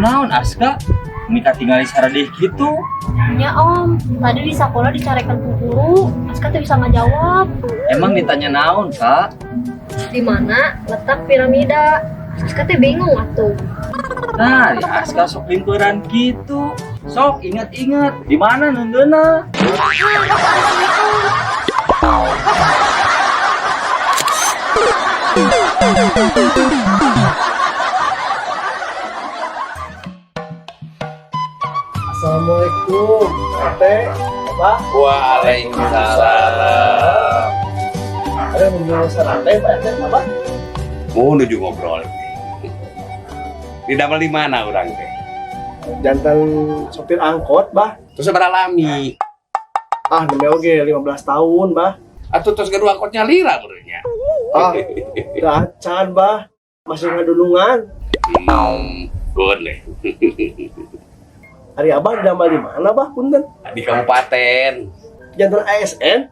Kunaon, Aska? Mika tinggal saradih gitu. Ya Om, tadi di sekolah dicarekan ku guru, Aska tuh bisa ngajawab. Emang ditanya naon, Kak? Di mana letak piramida? Aska teh bingung atuh. Nah, di Aska sok limperan gitu. Sok ingat-ingat, di mana nundeuna? Assalamualaikum, Pak RT, Pak. Waalaikumsalam. Ada yang mau sate, Pak RT, apa? Mau nuju ngobrol. Di damel di mana urang teh? Jantan sopir angkot, Bah. Terus sabaraha lami? Ah, nembe oge 15 tahun, Bah. Atuh tos gaduh angkotnya lira berenya. Ah, acan, Bah. Masih ngadulungan. Boleh. Ari Abah di damel di mana, Bah? Punten. Di kabupaten. Jantan ASN?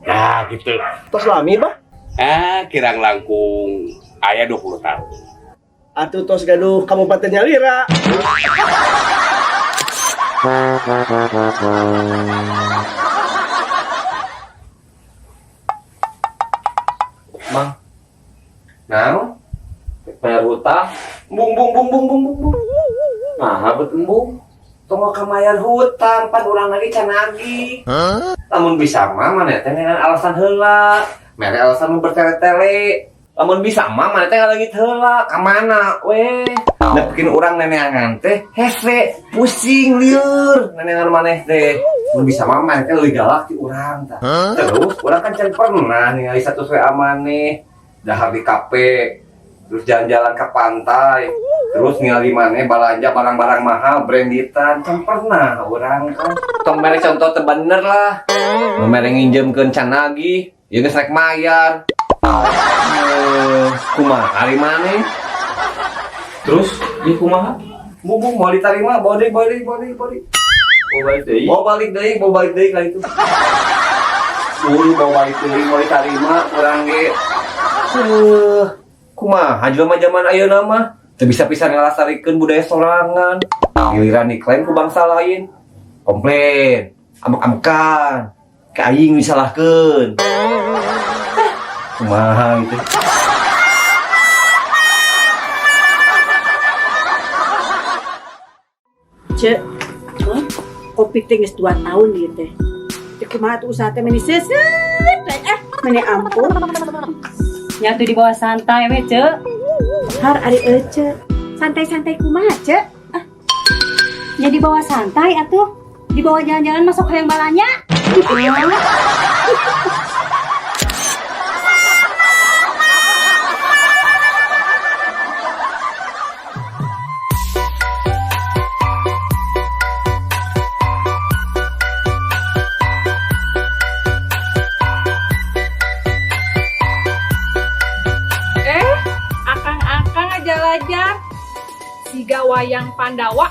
Nah, gitu. Tos lami, Bah. Ah, kirang langkung aya 20 tahun. Atuh tos gaduh kabupaten nyalira. Mang. Naon? Bayar hutang. Bung bung bung bung bung bung bung. Nah, bet embung. Tong ka mayar hutang pan urang lagi can nagih. Lamun bisa mah maneh teh ngeunaan alasan heula. Mere alasan nu bertele-tele. Lamun bisa mah maneh teh ngaleungit heula ka mana we. Nepikeun urang neneangan teh hese, pusing lieur neneangan maneh teh. Mun bisa mah maneh teh leuwih galak ti urang tah. Terus urang kan can pernah ningali satu WA maneh dahar di kafe, terus jalan-jalan ke pantai, terus ningali maneh balanja barang-barang mahal branditan, can pernah urang kan. Tong mere contoh teu bener lah. Nu mere nginjemkeun can nagih, ieu geus rek mayar. Kumaha ari maneh? Terus, ieu kumaha? Bu, bu, mau diterima, bawa deui, bawa deui, bawa deui, bawa deui. Bawa balik deui. Bawa balik deui, bawa balik deui ka itu. Buru bawa balik deui, mau diterima urang ge. Kumaha jelema zaman ayeuna mah teu bisa pisan ngalestarikeun budaya sorangan. Giliran diklaim ku bangsa lain, komplain, ambek-ambekan, ka aing disalahkeun. Kumaha gitu. Cek, kopi teh geus 2 tahun ieu teh. Teh kumaha tuh usaha teh meni seuseut we, meni ampun. Nya tuh dibawa santai we, Cek. Har ari ece. Santai-santai kumaha, Cek? Ah. Nya dibawa santai atuh. Dibawa jalan-jalan masuk hayang balanya. Akang-akang aja-lajar. Siga wayang Pandawa.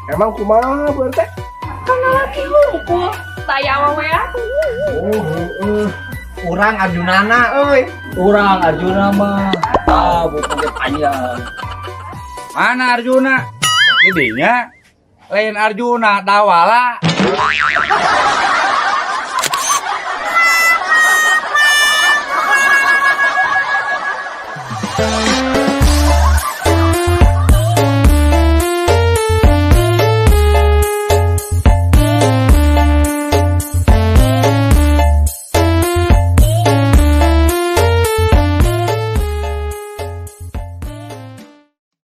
Emang kumaha, Bu RT? Kan lalaki hungkul. Saya awewean. Oh, heeh. Urang Arjunana euy. Urang Arjuna mah. Ah, bukan dia panjang. Mana Arjuna? Jadinya lain Arjuna, Dawala.